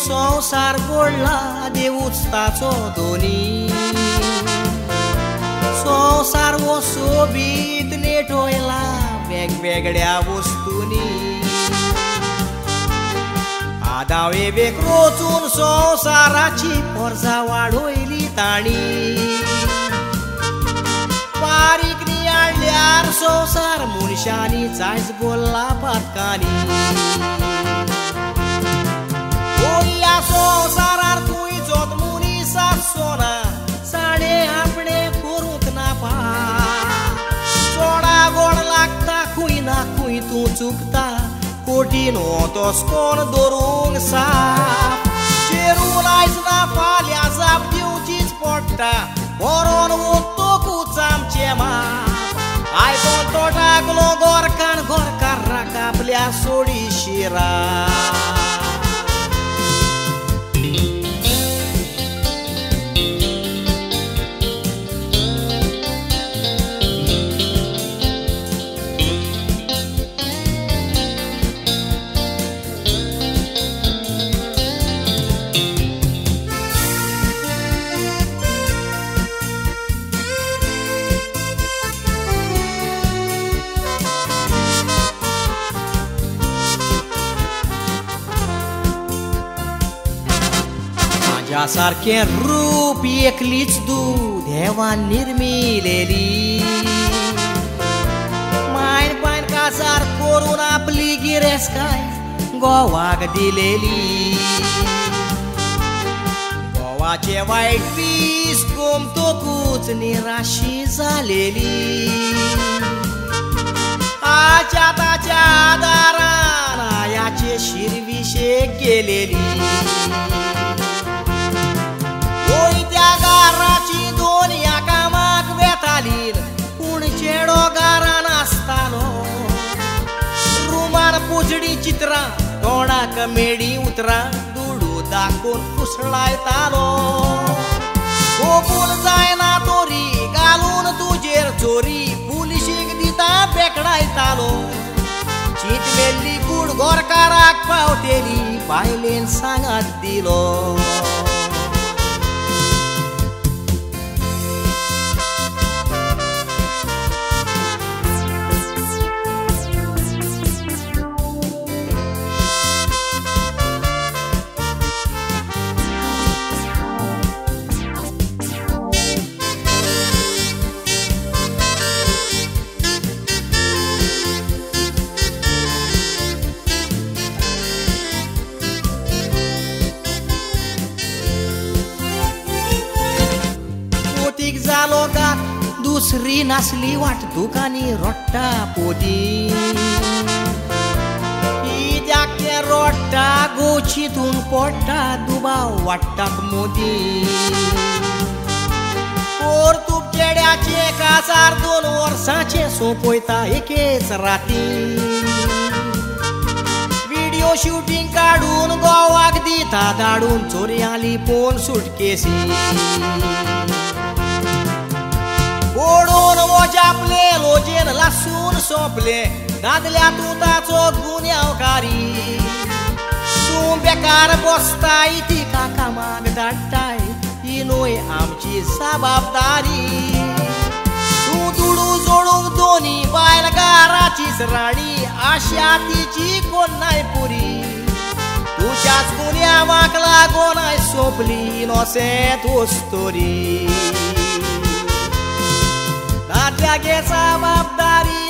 संवसार पडला देवूच ताचो दोनी संवसार हो सोबीत नेटोयला वेगवेगळ्या वस्तूंनी आदावे वेग रोचून संवसाराची पोरसां वाडयली ताणी बारीक नियाळल्यार संवसार मनशांनी जायच बोल्ला पातकांनी ह्या संवसारार खंयचोच मनीस आसचो साडे आपणे करूंक ना चोडा गोड लागता खंय ना खंय तूं चुकता कठीण हो तसकोन धरूंक साप चेरून आयज ना फाल्यां जाप दिवचीच पडटा बरोवन वतकूच आमचें माप आयकोन तो टाकलो गोरकान गोरकाराक आपल्या सोडी शिरा. सारकें रूप एकलीच तूं देवान निर्मिलेली मायन पायन काजार करून आपली गिरेस्तकाय गोवाक दिलेली गोवाचे वायट दीस गोमतकूच निराशी जालेली आच्या ताच्या आदारान आयाचे शिरविशेक गेलेली त्या गाराची दोन ह्या कामाक वेताली पूण चेडो गारान आसतालो रुमान पुजडी चित्रां तोंडाक मेडी उतरां दुडू दाखोवन फुसळायतालो कोपून जायना तोरी घालून तुजेर चोरी पुलिशीक दिता बेकडायतालो चीत मेल्ली कूड गोरकाराक पावतेली बायलेन सांगात दिलो. दुसरी नासली वाट दुकानी रोट्टा पोती कित्याक तें रोट्टा गोचितून पडटा दुबाव वाडटात मोदी पोरतूप चेड्याचें काजार 2 वर्सांचें सोंपयता एकेच राती व्हिडियो शुटींग काडून गोवाक दिता धाडून चोरयां लिपोवन सुटकेसी ओडून वजापले लोजेन लासून सोंपले दादल्या तूं ताचो गुन्यांवकारी तूं बेकार बसताय तिका कामाक धाडटाय ही न्हय आमची जबाबदारी तूं दुडू जोडूंक दोनी बायल घराचीच राणी आशा तिची कोण नाय पुरी तुज्याच गुन्यांवाक लागून आयज सोंपली इनोसेंट वस्तोरी. दादल्यागे जबाबदारी.